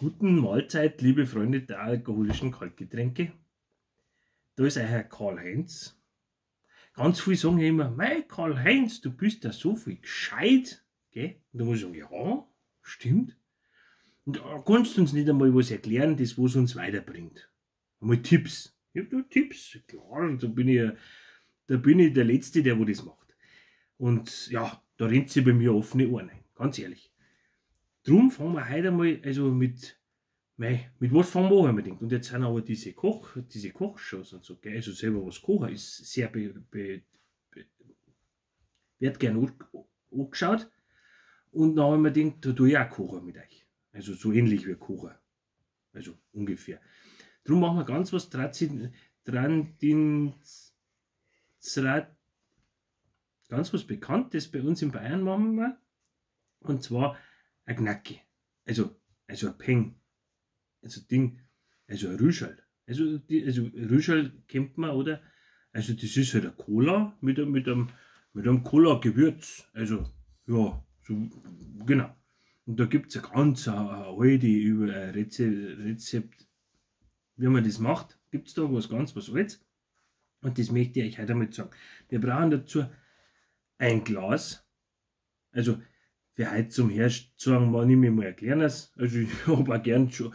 Guten Mahlzeit, liebe Freunde der alkoholischen Kaltgetränke. Da ist euer Karl-Heinz. Ganz viele sagen ja immer, mei Karl-Heinz, du bist ja so viel gescheit. Gell? Und da muss ich sagen, ja, stimmt. Und da kannst du uns nicht einmal was erklären, das was uns weiterbringt. Einmal Tipps. Ja, du, Tipps, klar, da bin ich der Letzte, der wo das macht. Und ja, da rennt sie bei mir offene Ohren ein, ganz ehrlich. Drum fangen wir heute einmal, also mit, mei, mit was fangen wir an, hab ich mir gedacht. Und jetzt sind aber diese Kochshows und so, gell? Also selber was kochen ist sehr wird gern angeschaut. Und dann hab ich mir gedacht, da tue ich auch kochen mit euch. Also so ähnlich wie kochen. Also ungefähr. Drum machen wir ganz was ganz was Bekanntes bei uns in Bayern machen wir. Und zwar ein Knacki. Also ein Peng. Also Ding, also ein Rüscherl. Also Rüscherl kennt man, oder? Also das ist halt ein Cola mit einem Cola-Gewürz. Also, ja, so, genau. Und da gibt's eine ganz alte über ein Rezept, wie man das macht. Gibt's da was ganz was Altes. Und das möchte ich euch heute einmal sagen. Wir brauchen dazu ein Glas. Also für heute zum Herstellen, mal nicht mehr mal erklären das. Also ich hab auch gern schon,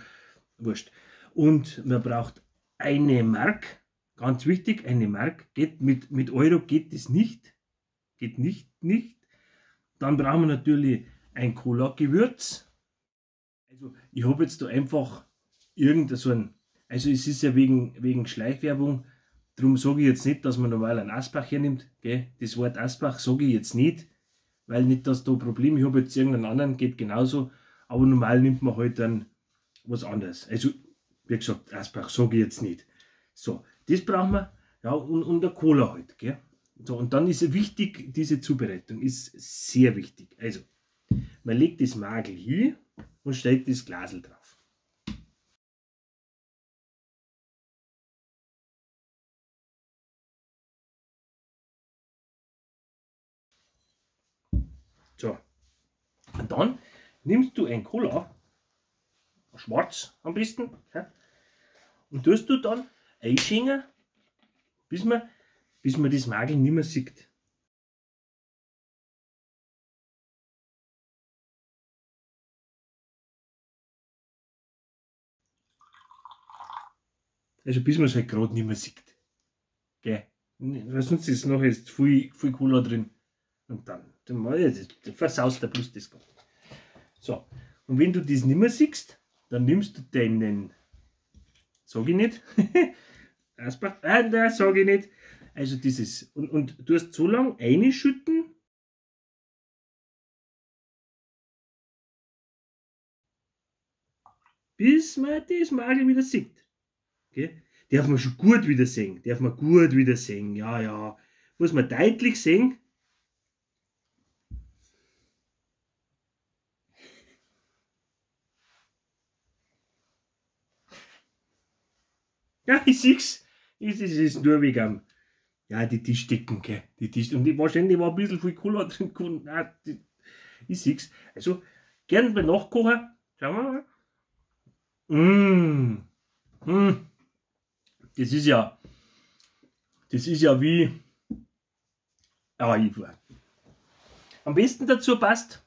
wurscht. Und man braucht eine Mark, ganz wichtig, eine Mark. Geht mit Euro geht das nicht. Geht nicht. Dann brauchen wir natürlich ein Cola-Gewürz. Also ich hab jetzt da einfach irgend so ein, also es ist ja wegen Schleichwerbung, drum sage ich jetzt nicht, dass man normal einen Asbach hernimmt, gell? Das Wort Asbach sage ich jetzt nicht, weil nicht, dass da Problem, ich hab jetzt irgendeinen anderen, geht genauso, aber normal nimmt man halt dann was anderes. Also, wie gesagt, Asbach sage ich jetzt nicht. So, das brauchen wir, ja, und der Cola halt, gell? So, und dann ist wichtig, diese Zubereitung ist sehr wichtig. Also, man legt das Magel hin und stellt das Glasl drauf. So, und dann nimmst du ein Cola, schwarz am besten, ja, und tust du dann einschenken, bis man das Magel nicht mehr sieht. Also bis man es halt grad nicht mehr sieht. Gell? Weil sonst ist noch jetzt viel, viel Cola drin. Und dann versaust du bloß das Ganze. So, und wenn du das nicht mehr siehst, dann nimmst du deinen, sag ich nicht, Asbach, nein, sag ich nicht, also dieses, und du hast so lange einschütten, bis man das Magel wieder sieht. Okay? Darf man schon gut wieder sehen, darf man gut wieder sehen, ja, ja, muss man deutlich sehen. Ja, ich seh's. Es ist nur wegen, ja, die Tischdecken, gell. Die Tisch, und die, wahrscheinlich war ein bisschen viel Cola drin. Nein, die, ich seh's. Also, gern beim Nachkochen. Schauen wir mal. Mmh. Mmh. Das ist ja wie, ah, ich war. Am besten dazu passt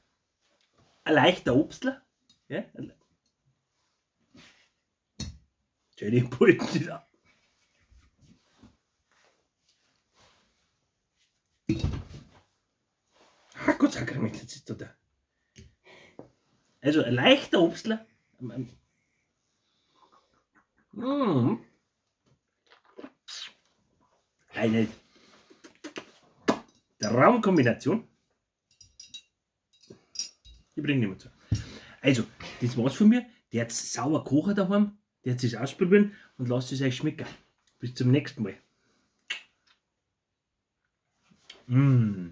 ein leichter Obstler. Ja, den Pult wieder. Ah, Gott sei Dank, jetzt ist da. Also ein leichter Obstler. Mmh. Eine Traumkombination. Ich bringe nicht mehr zu. Also, das war's von mir. Der hat sauber kochen daheim. Der hat es ausprobieren und lasst es euch schmecken. Bis zum nächsten Mal. Mmh.